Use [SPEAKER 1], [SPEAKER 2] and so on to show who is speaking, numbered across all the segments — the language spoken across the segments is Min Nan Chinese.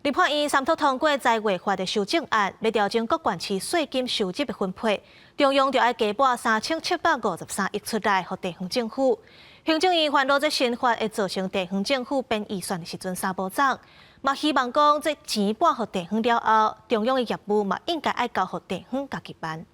[SPEAKER 1] 立法院三讀通過財劃法的修正案，欲調整各縣市稅金收入的分配，中央就愛加撥3753億出來，予地方政府。行政院煩惱這新法會造成地方政府編預算的時陣三步走，嘛希望講這錢撥予地方了後，中央的業務嘛應該愛交予地方家己辦。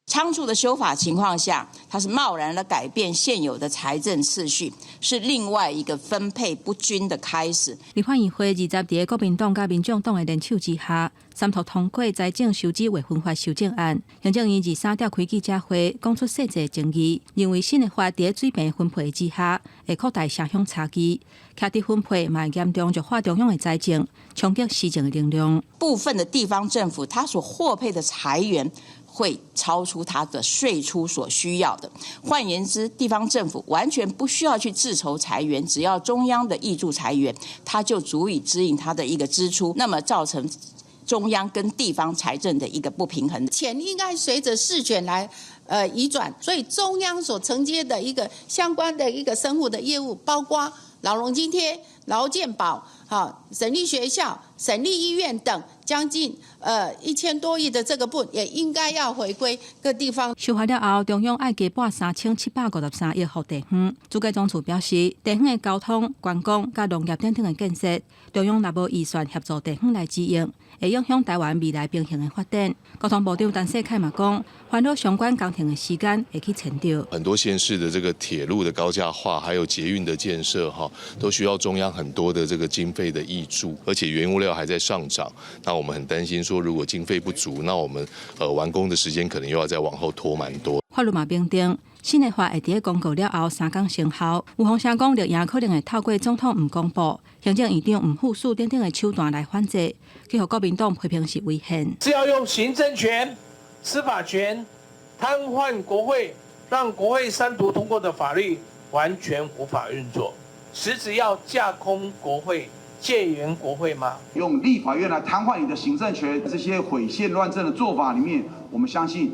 [SPEAKER 2] 倉促的修法情況下，它是貿然的改變現有的財政次序，是另外一個分配不均的開始。
[SPEAKER 3] 立法院會二十佇國民黨佮民眾黨的聯手之下，三讀通過財政收支劃分法修正案。行政院23召開記者會，講出細節爭議，認為新的法佇水平分配之下，會擴大城鄉差距，徛佇分配嘛會嚴重弱化中央的財政，衝擊施政的能量。
[SPEAKER 2] 部分的地方政府，它所獲配的財源會超出它的稅出所需要的。換言之，地方政府完全不需要去自籌財源，只要中央的挹注財源，它就足以支應它的一個支出。那麼造成中央跟地方財政的一個不平衡。
[SPEAKER 4] 錢應該隨着事權來移轉，所以中央所承接的一個相關的一個生活的業務，包括老農津貼、勞健保、哈省立學校、省立醫院等，將近1000多億的這個部分，也應該要回歸各地方。
[SPEAKER 3] 修法了後，中央愛加撥3753億予地方。主計總處表示，地方的交通、觀光佮農業等等的建設，中央若無預算協助地方來支應，會影響台灣未來平衡的發展。交通部長陳世凱嘛講，煩惱相關工程的時間會去延著。
[SPEAKER 5] 很多縣市的這個鐵路的高架化，還有捷運的建設，哈，都需要中央很多的這個經費的挹注，而且原物料還在上漲。那我們很擔心說，如果經費不足，那我們完工的時間可能又要再往後拖蠻多。
[SPEAKER 3] 法律嘛明定，新的法會佇公告了後3工生效。有風聲講，綠營可能會透過總統毋公布、行政院長毋副署等等的手段來反制，去予國民黨批評是違憲。
[SPEAKER 6] 是要用行政權、司法權癱瘓國會，讓國會三讀通過的法律完全無法運作，實質要架空國會、戒嚴國會嗎？
[SPEAKER 7] 用立法院來癱瘓你的行政權，這些毀憲亂政的做法裡面，我們相信，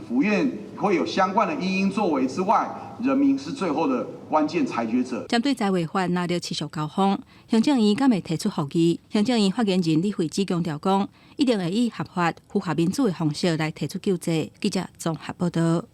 [SPEAKER 7] 府院會有相關的因應作為之外，人民是最後的關鍵裁決者。
[SPEAKER 3] 針對財劃法納入持續交鋒，行政院敢會提出覆議？行政院發言人李慧芝強調講，一定會以合法、符合民主的方式來提出救濟。記者綜合報道。